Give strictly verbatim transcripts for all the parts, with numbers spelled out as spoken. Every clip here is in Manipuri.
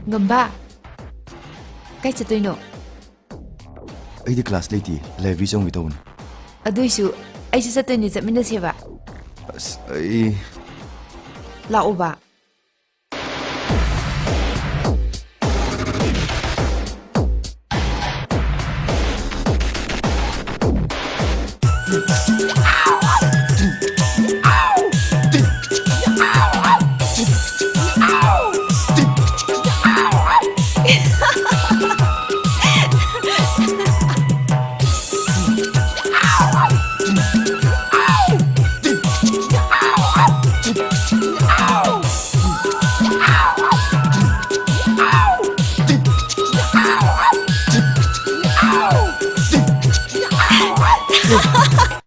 ꯉꯝꯕ, ꯀꯥꯏ ꯆꯠꯇꯣꯏꯅꯣ? ꯑꯩꯗꯤ ꯀ꯭ꯂꯥꯁ ꯂꯩꯇꯦ, ꯂꯥꯏꯕ꯭ꯔꯦꯔꯤ ꯆꯪꯉꯨꯒꯦ ꯇꯧꯕꯅꯤ꯫ ꯑꯗꯨꯏꯁꯨ ꯑꯩꯁꯨ ꯆꯠꯇꯣꯏꯅꯦ, ꯆꯠꯃꯤꯟꯅꯁꯦꯕ꯫ ꯑꯁ, ꯑꯩ ꯂꯥꯛꯑꯣꯕ꯫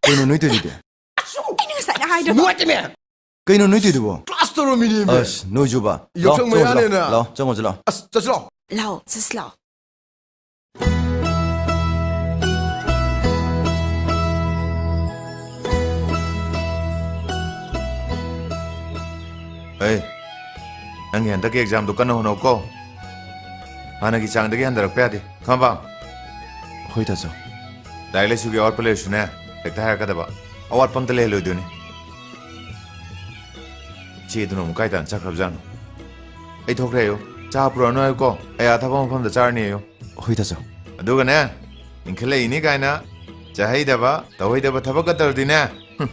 ꯀꯩꯅꯣ ꯅꯣꯏ ꯇꯧꯔꯤꯗꯤ? ꯑꯩꯅ ꯉꯁꯥꯏꯅ ꯍꯥꯏꯗ꯭ꯔꯕ? ꯅꯨꯡꯉꯥꯏꯇꯦꯃꯦ! ꯀꯩꯅꯣ ꯅꯣꯏ ꯇꯧꯔꯤꯗꯨꯕꯣ? ꯀ꯭ꯂꯥꯁ ꯇꯧꯔꯝꯃꯤꯅꯦꯃꯦ! ꯑꯁ, ꯅꯣꯏꯁꯨꯕ꯫ ꯂꯥꯛꯑꯣ, ꯌꯥꯎꯁꯪ ꯆꯪꯉꯣꯁꯤ, ꯂꯥꯛꯑꯣ꯫ ꯃꯌꯥꯅꯦꯅ꯫ ꯂꯥꯛꯑꯣ, ꯆꯪꯉꯣꯁꯤ, ꯂꯥꯛꯑꯣ꯫ ꯑꯁ, ꯆꯠꯁꯤ ꯂꯥꯛꯑꯣ꯫ ꯂꯥꯛꯑꯣ, ꯆꯠꯁꯤ ꯂꯥꯛꯑꯣ꯫ ꯑꯦ, ꯅꯪꯒꯤ ꯍꯟꯗꯛꯀꯤ ꯑꯦꯛꯖꯥꯝꯗꯣ ꯀꯟꯅ ꯍꯣꯠꯅꯧꯀꯣ꯫ ꯍꯥꯟꯅꯒꯤ ꯆꯥꯡꯗꯒꯤ ꯍꯟꯊꯔꯛꯄ ꯌꯥꯗꯦ꯫ ꯈꯪꯉꯕ? ꯍꯣꯏ, ꯇꯥꯆꯧ꯫ ꯂꯥꯏꯔꯤꯛ ꯂꯥꯏꯁꯨꯒꯤ ꯑꯋꯥꯠꯄ ꯂꯩꯔꯁꯨꯅꯦ, ꯍꯦꯛꯇ ꯍꯥꯏꯔꯛꯀꯗꯕ꯫ ꯑꯋꯥꯠꯄ ꯑꯝꯇ ꯂꯩꯍꯜꯂꯣꯏꯗꯣꯏꯅꯤ꯫ ꯏꯆꯦꯗꯨꯅ ꯑꯃꯨꯛ ꯀꯥꯏ ꯇꯥꯟꯅ ꯆꯠꯈ꯭ꯔꯕꯖꯥꯠꯅꯣ? ꯑꯩ ꯊꯣꯛꯈ꯭ꯔꯦ ꯑꯌꯨ꯫ ꯆꯥ ꯄꯨꯔꯛꯑꯅꯨ ꯍꯥꯏꯌꯨꯀꯣ꯫ ꯑꯩ ꯑꯥ ꯊꯕꯛ ꯃꯐꯝꯗ ꯆꯥꯔꯅꯤ ꯑꯌꯨ꯫ ꯍꯣꯏ, ꯇꯥꯆꯧ꯫ ꯑꯗꯨꯒꯅꯦ, ꯏꯟꯈꯠꯂꯛꯏꯅꯤ ꯀꯥꯏꯅ ꯆꯥꯍꯩꯗꯕ, ꯇꯧꯍꯩꯗꯕ ꯊꯕꯛꯀ ꯇꯧꯔꯗꯤꯅꯦ, ꯍꯨꯝ,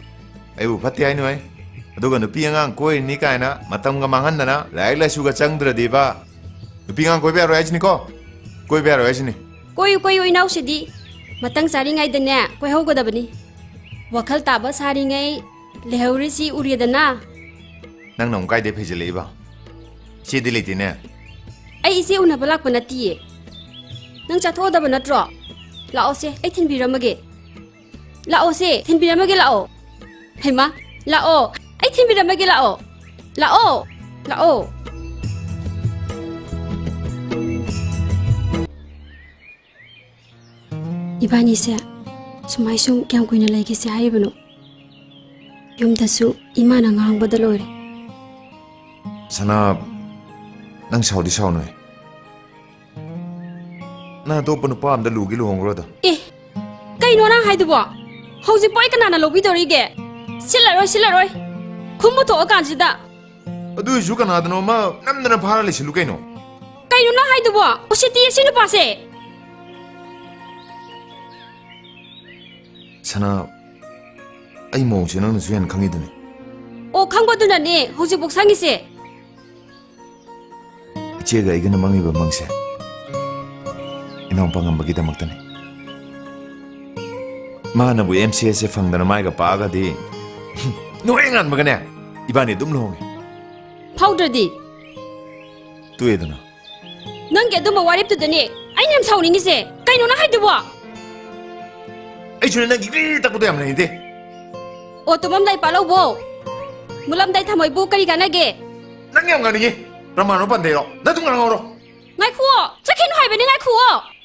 ꯑꯩꯕꯨ ꯐꯠꯇꯦ ꯍꯥꯏꯅꯨ ꯍꯦ꯫ ꯑꯗꯨꯒ ꯅꯨꯄꯤ ꯑꯉꯥꯡ ꯀꯣꯏꯔꯤꯅꯤ ꯀꯥꯏꯅ ꯃꯇꯝꯒ ꯃꯥꯡꯍꯟꯗꯅ ꯂꯥꯏꯔꯤꯛ ꯂꯥꯏꯁꯨꯒ ꯆꯪꯗ꯭ꯔꯗꯤꯕ, ꯅꯨꯄꯤ ꯑꯉꯥꯡ ꯀꯣꯏꯕ ꯌꯥꯔꯣꯏ ꯍꯥꯏꯁꯤꯅꯤꯀꯣ꯫ ꯀꯣꯏꯕ ꯌꯥꯔꯣꯏ ꯍꯥꯏꯁꯤꯅꯤ꯫ ꯀꯣꯏꯌꯨ, ꯀꯣꯏꯌꯨ, ꯏꯅꯥꯎꯁꯤꯗꯤ꯫ ꯃꯇꯥꯡ ꯆꯥꯔꯤꯉꯩꯗꯅꯦ ꯀꯣꯏꯍꯧꯒꯗꯕꯅꯤ꯫ ꯋꯥꯈꯜ ꯇꯥꯕ ꯁꯥꯔꯤꯉꯩ ꯂꯩꯍꯧꯔꯤꯁꯤ ꯎꯔꯦꯗꯅ꯫ ꯅꯪꯅ ꯑꯃꯨꯛ ꯀꯥꯏꯗꯩ ꯐꯩꯖꯤꯜꯂꯛꯏꯕ? ꯏꯆꯦꯗꯤ ꯂꯩꯇꯦꯅꯦ꯫ ꯑꯩ ꯏꯆꯦ ꯎꯅꯕ ꯂꯥꯛꯄ ꯅꯠꯇꯤꯌꯦ꯫ ꯅꯪ ꯆꯠꯊꯣꯛꯑꯗꯕ ꯅꯠꯇ꯭ꯔꯣ? ꯂꯥꯛꯑꯣꯁꯦ, ꯑꯩ ꯊꯤꯟꯕꯤꯔꯝꯃꯒꯦ꯫ ꯂꯥꯛꯑꯣꯁꯦ, ꯊꯤꯟꯕꯤꯔꯝꯃꯒꯦ, ꯂꯥꯛꯑꯣ꯫ ꯍꯩꯃꯥ, ꯂꯥꯛꯑꯣ, ꯑꯩ ꯊꯤꯟꯕꯤꯔꯝꯃꯒꯦ, ꯂꯥꯛꯑꯣ꯫ ꯂꯥꯛꯑꯣ, ꯂꯥꯛꯑꯣ꯫ ꯏꯕꯥꯅꯤꯁꯦ ꯁꯨꯃꯥꯏ ꯁꯨꯝ ꯀꯌꯥꯝ ꯀꯨꯏꯅ ꯂꯩꯒꯦꯁꯦ ꯍꯥꯏꯔꯤꯕꯅꯣ? ꯌꯨꯝꯗꯁꯨ ꯏꯃꯥꯅ ꯉꯥꯡꯕꯗ ꯂꯣꯏꯔꯦ꯫ ꯁꯅꯥ, ꯅꯪ ꯁꯥꯎꯗꯤ ꯁꯥꯎꯅꯨꯍꯦ꯫ ꯅꯪ ꯑꯇꯣꯞꯄ ꯅꯨꯄꯥ ꯑꯝꯗ ꯂꯨꯒꯦ ꯂꯨꯍꯣꯡꯈ꯭ꯔꯣꯗ꯫ ꯑꯦ, ꯀꯩꯅꯣ ꯅꯪ ꯍꯥꯏꯗꯨꯕꯣ? ꯍꯧꯖꯤꯛꯄꯣ ꯑꯩ ꯀꯅꯥꯅ ꯂꯧꯕꯤꯗꯧꯔꯤꯒꯦ? ꯁꯤꯠꯂꯔꯣꯏ, ꯁꯤꯠꯂꯔꯣꯏ꯫ ꯈꯨꯝꯃꯨ ꯊꯣꯛꯑꯀꯥꯟꯁꯤꯗ꯫ ꯑꯗꯨ ꯑꯣꯏꯁꯨ ꯀꯅꯥꯗꯅꯣ ꯑꯃ ꯅꯝꯗꯅ ꯐꯥꯔ ꯂꯩꯁꯤꯜꯂꯨ ꯀꯩꯅꯣ꯫ ꯀꯩꯅꯣ ꯅꯪ ꯍꯥꯏꯗꯨꯕꯣ? ꯎꯁꯤꯠꯇꯤꯌꯦ ꯁꯤ ꯅꯨꯄꯥꯁꯦ꯫ ꯁꯅꯥ, ꯑꯩ ꯃꯑꯣꯡꯁꯦ ꯅꯪꯅꯁꯨ ꯍꯦꯟꯅ ꯈꯪꯉꯤꯗꯨꯅꯤ꯫ ꯑꯣ, ꯈꯪꯕꯗꯨꯅꯅꯦ ꯍꯧꯖꯤꯛꯐꯥꯎ ꯁꯪꯉꯤꯁꯦ꯫ ꯏꯆꯦꯒ ꯑꯩꯒꯅ ꯃꯪꯉꯤꯕ ꯃꯪꯁꯦ ꯏꯅꯥꯎꯄꯥ ꯉꯝꯕꯒꯤꯗꯃꯛꯇꯅꯤ꯫ ꯃꯥꯅꯕꯨ ꯑꯦꯝ ꯁꯤ ꯑꯦꯁꯁꯦ ꯐꯪꯗꯅ ꯃꯥꯏꯒ ꯄꯥꯛꯑꯒꯗꯤ ꯅꯣꯡꯍꯦꯛ ꯉꯥꯟꯕꯒꯅꯦ ꯏꯕꯥꯅꯤ ꯑꯗꯨꯝ ꯂꯨꯍꯣꯡꯉꯦ꯫ ꯐꯥꯎꯗ꯭ꯔꯗꯤ? ꯇꯣꯛꯑꯦꯗꯅ꯫ ꯅꯪꯒꯤ ꯑꯗꯨꯝꯕ ꯋꯥꯔꯦꯞꯇꯨꯗꯅꯦ ꯑꯩꯅ ꯌꯥꯝ ꯁꯥꯎꯅꯤꯡꯉꯤꯁꯦ꯫ ꯀꯩꯅꯣ ꯅꯪ ꯍꯥꯏꯗꯨꯕꯣ? ꯑꯩꯁꯨꯅꯦ ꯅꯪꯒꯤ ꯒ꯭ꯔꯤ ꯇꯛꯄꯗꯣ ꯌꯥꯝ ꯍꯩꯅꯗꯦ꯫ ꯑꯣ, ꯇꯨꯝꯃꯝꯗꯥꯏ ꯄꯥꯜꯍꯧꯕꯣ꯫ ꯃꯨꯜꯂꯝꯗꯥꯏ ꯊꯝꯃꯣꯏꯕꯨ ꯀꯔꯤ ꯀꯥꯟꯅꯒꯦ? ꯅꯪ ꯌꯥꯝ ꯉꯥꯡꯅꯤꯡꯉꯤ꯫ ꯔꯃꯥꯅꯣ ꯄꯟꯗꯦꯔꯣ? ꯅꯗꯨꯝ ꯉꯥꯡꯍꯧꯔꯣ꯫ ꯉꯥꯏꯈꯨꯑꯣ, ꯆꯠꯈꯤꯅꯨ ꯍꯥꯏꯕꯅꯤ, ꯉꯥꯏꯈꯨꯑꯣ꯫